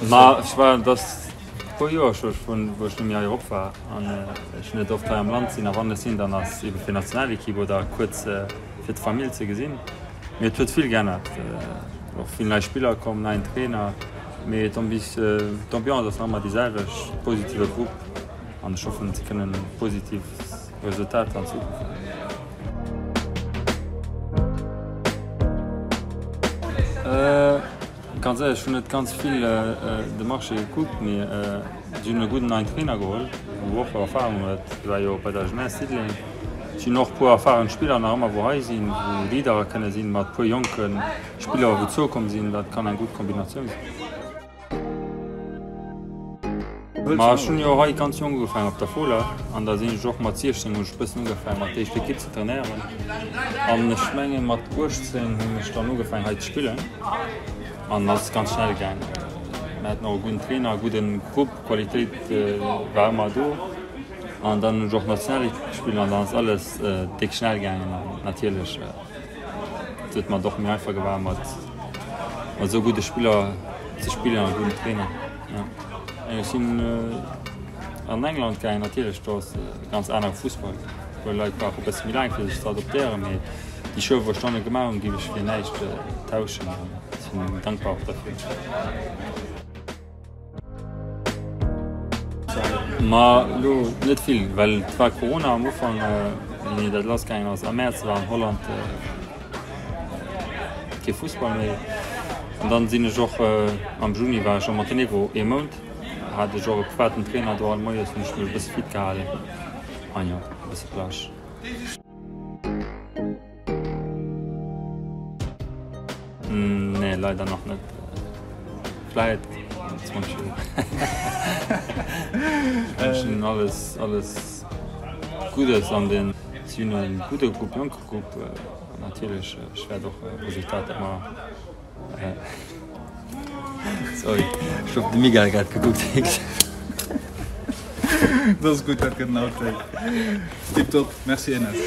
Ma ech war, et ass e puer Joer scho vun wou ech net méi hei erop war an ech net oft hei am Land sinn. A wann ech sinn, dann ass ebe fir Nationalekipp oder kuerz fir d'Famill ze gesinn. Mee et huet vill geännert, och vill nei Spiller komm, neien Trainer. Mee d'Ambiance ass nach ëmmer déi selwecht, positive Grupp an ech hoffen ze kënnen positiv Resultater an Zukunft hunn. Ganz éierlech, ech hunn net ganz vill de Marché gekuckt, mee si hunn e gudden neien Trainer geholl, wou och Erfarung huet. Hie war jo bei der Jeunesse Diddeleng. Et sinn och e puer erfaren Spiller nach ëmmer wou hei sinn, wou Leadere kënne sinn, mat e puer jonke Spiller wou zoukomm sinn. Dat kann eng gutt Kombinatioun sinn. Ma ech hunn jo hei ganz jonk ugefaangen op der Fola an da sinn ech och mat 16 hunn ech e bëssen ugefaangen mat der éischter Ekipp ze trainéieren an ech menge mat 18 hunn ech dann ugefaangen hei ze spillen an ass ganz schnell gaangen. Mir haten och e gudden Trainer, e gudden Grupp, d'Qualitéit war ëmmer do an dann hunn ech och Nationalekipp gespillt an dann ass alles déck schnell gaangen an natierlech Et huet mer et och méi einfach gemaach mat esou gudde Spiller ze spillen a gudden Trainer. Ech sinn an England gaangen, natierlech do ass e ganz anere Fussball, wou Leit brauche e bësse méi laang fir sech ze adoptéieren, mee déi Choix wou ech dann gemaach hunn, géif ech fir näischt tauschen an sinn dankbar och derfir. Ma elo net vill, well et war Corona am Ufank, wéini dat lass gaangen ass. Am Mäerz war an Holland kee Fussball méi. An dann sinn ech och am Juni war ech am Montenegro ee Mount, hat ech och e privaten Trainer do all Moies, hunn ech mech e bësse fit gehalen an jo e bësse Plage. Nee, leider nach net. Vläit an 20 Joer. Ech wënschen hinnen alles, alles Guddes an den si hunn e gudde Grupp, jonke Grupp. An natierlech, ech wäert och Resultater mar. Sorry, ech hu op de Miguel grad gekuckt. Dat ass gutt, dat gëtt en Outtake. Tiptop, merci Enes.